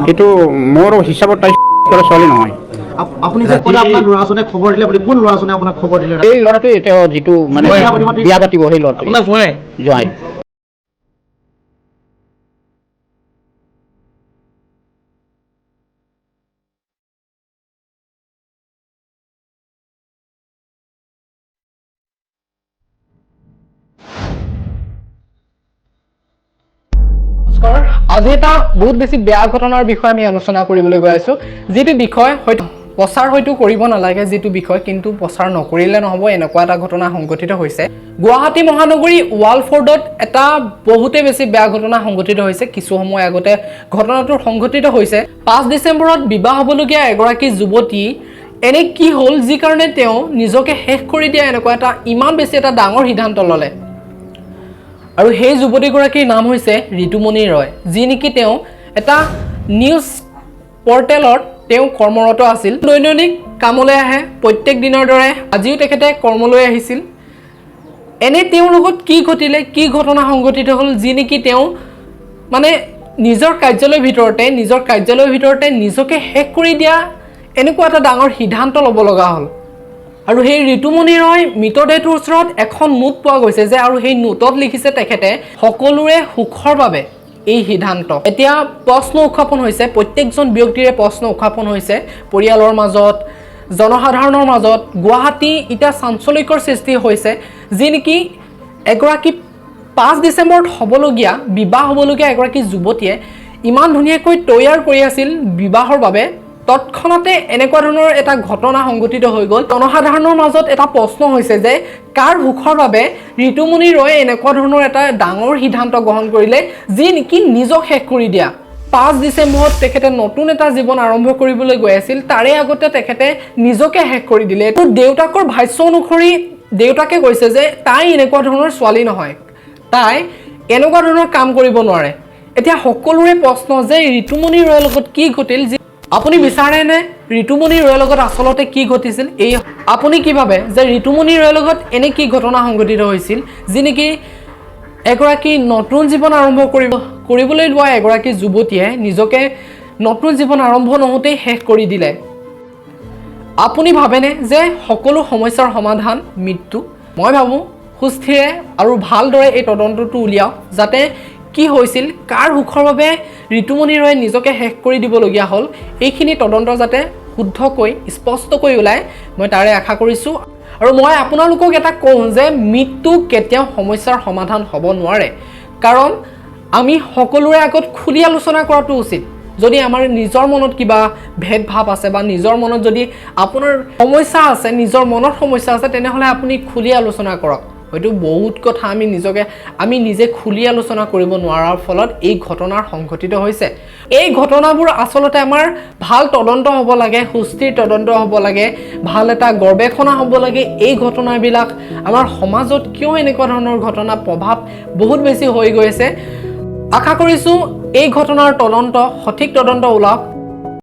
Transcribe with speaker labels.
Speaker 1: কিন্তু মোৰ হিচাপত তাই কৰা ছোৱালী নহয়।
Speaker 2: আপুনি যে ক'লে আপোনাৰ ল'ৰাজনে খবৰ দিলে বুলি, কোন ল'ৰাজনে আপোনাক খবৰ দিলে?
Speaker 1: এই ল'ৰাটোৱে, তেওঁ যিটো মানে
Speaker 2: বিয়া পাতিব।
Speaker 1: বিয়া পাতিব সেই ল'ৰাটোৱে।
Speaker 3: আপোনাৰ জোঁৱাই?
Speaker 1: জোঁৱাই।
Speaker 4: নমস্কাৰ, আজি এটা বহুত বেছি বেয়া ঘটনাৰ বিষয়ে আমি আলোচনা কৰিবলৈ গৈ আছোঁ, যিটো বিষয় হয়তো প্ৰচাৰ হয়তো কৰিব নালাগে, যিটো বিষয় কিন্তু প্ৰচাৰ নকৰিলে নহ'ব। এনেকুৱা এটা ঘটনা সংঘটিত হৈছে গুৱাহাটী মহানগৰী ৱালফৰ্ডত। এটা বহুতেই বেছি বেয়া ঘটনা সংঘটিত হৈছে। কিছু সময় আগতে ঘটনাটো সংঘটিত হৈছে। 5 ডিচেম্বৰত বিবাহ হ'বলগীয়া এগৰাকী যুৱতী এনে কি হ'ল, যি কাৰণে তেওঁ নিজকে শেষ কৰি দিয়া এনেকুৱা এটা ইমান বেছি এটা ডাঙৰ সিদ্ধান্ত ল'লে। আৰু সেই যুৱতীগৰাকীৰ নাম হৈছে ঋতুমণি ৰয়, যি নেকি তেওঁ এটা নিউজ পৰ্টেলত তেওঁ কৰ্মৰত আছিল। দৈনন্দিন কামলৈ আহে, প্ৰত্যেক দিনৰ দৰে আজিও তেখেতে কৰ্মলৈ আহিছিল। এনে তেওঁৰ লগত কি ঘটিলে, কি ঘটনা সংঘটিত হ'ল, যি নেকি তেওঁ মানে নিজৰ কাৰ্যালয়ৰ ভিতৰতে নিজকে শেষ কৰি দিয়া এনেকুৱা এটা ডাঙৰ সিদ্ধান্ত ল'ব লগা হ'ল। আৰু সেই ঋতুমণি ৰয় মৃতদেহটোৰ ওচৰত এখন নোট পোৱা গৈছে যে, আৰু সেই নোটত লিখিছে তেখেতে, সকলোৰে সুখৰ বাবে এই সিদ্ধান্ত। এতিয়া প্ৰশ্ন উত্থাপন হৈছে, প্ৰত্যেকজন ব্যক্তিৰে প্ৰশ্ন উত্থাপন হৈছে, পৰিয়ালৰ মাজত, জনসাধাৰণৰ মাজত, গুৱাহাটী এতিয়া চাঞ্চল্যকৰ সৃষ্টি হৈছে, যি নেকি এগৰাকী 5 ডিচেম্বৰত হ'বলগীয়া বিবাহ হ'বলগীয়া এগৰাকী যুৱতীয়ে ইমান ধুনীয়াকৈ তৈয়াৰ কৰি আছিল বিবাহৰ বাবে, তৎক্ষণাতে এনেকুৱা ধৰণৰ এটা ঘটনা সংঘটিত হৈ গ'ল। জনসাধাৰণৰ মাজত এটা প্ৰশ্ন হৈছে যে কাৰ সুখৰ বাবে ঋতুমণি ৰয়ে এনেকুৱা ধৰণৰ এটা ডাঙৰ সিদ্ধান্ত গ্ৰহণ কৰিলে, যি নেকি নিজক শেষ কৰি দিয়া। 5 ডিচেম্বৰত তেখেতে নতুন এটা জীৱন আৰম্ভ কৰিবলৈ গৈ আছিল, তাৰে আগতে তেখেতে নিজকে শেষ কৰি দিলে। তো দেউতাকৰ ভাষ্য অনুসৰি দেউতাকে কৈছে যে তাই এনেকুৱা ধৰণৰ ছোৱালী নহয়, তাই এনেকুৱা ধৰণৰ কাম কৰিব নোৱাৰে। এতিয়া সকলোৰে প্ৰশ্ন যে ঋতুমণি ৰয়ৰ লগত কি ঘটিল? যি আপুনি বিচাৰেনে ঋতুমণি ৰয়ৰ লগত আচলতে কি ঘটিছিল? এই আপুনি কি ভাবে যে ঋতুমণি ৰয়ৰ লগত এনে কি ঘটনা সংঘটিত হৈছিল, যি নেকি এগৰাকী নতুন জীৱন আৰম্ভ কৰিবলৈ লোৱা এগৰাকী যুৱতীয়ে নিজকে নতুন জীৱন আৰম্ভ নহওঁতেই শেষ কৰি দিলে? আপুনি ভাবেনে যে সকলো সমস্যাৰ সমাধান মৃত্যু? মই ভাবোঁ সুস্থিৰে আৰু ভালদৰে এই তদন্তটো উলিয়াওক, যাতে কি হৈছিল, কাৰ সুখৰ বাবে ঋতুমণি ৰয়ে নিজকে শেষ কৰি দিবলগীয়া হ'ল, এইখিনি তদন্ত যাতে শুদ্ধকৈ স্পষ্টকৈ ওলায়, মই তাৰে আশা কৰিছোঁ। আৰু মই আপোনালোকক এটা কওঁ যে মৃত্যু কেতিয়াও সমস্যাৰ সমাধান হ'ব নোৱাৰে, কাৰণ আমি সকলোৰে আগত খুলি আলোচনা কৰাটো উচিত। যদি আমাৰ নিজৰ মনত কিবা ভেদভাৱ আছে বা নিজৰ মনত যদি আপোনাৰ সমস্যা আছে, নিজৰ মনত সমস্যা আছে, তেনেহ'লে আপুনি খুলি আলোচনা কৰক। হয়তো বহুত কথা আমি নিজে খুলি আলোচনা কৰিব নোৱাৰাৰ ফলত এই ঘটনাৰ সংঘটিত হৈছে। এই ঘটনাবোৰ আচলতে আমাৰ ভাল তদন্ত হ'ব লাগে, সুস্থিৰ তদন্ত হ'ব লাগে, ভাল এটা গৱেষণা হ'ব লাগে। এই ঘটনাবিলাক আমাৰ সমাজত কিয় এনেকুৱা ধৰণৰ ঘটনা প্ৰভাৱ বহুত বেছি হৈ গৈছে? আশা কৰিছোঁ এই ঘটনাৰ তদন্ত, সঠিক তদন্ত ওলাওক।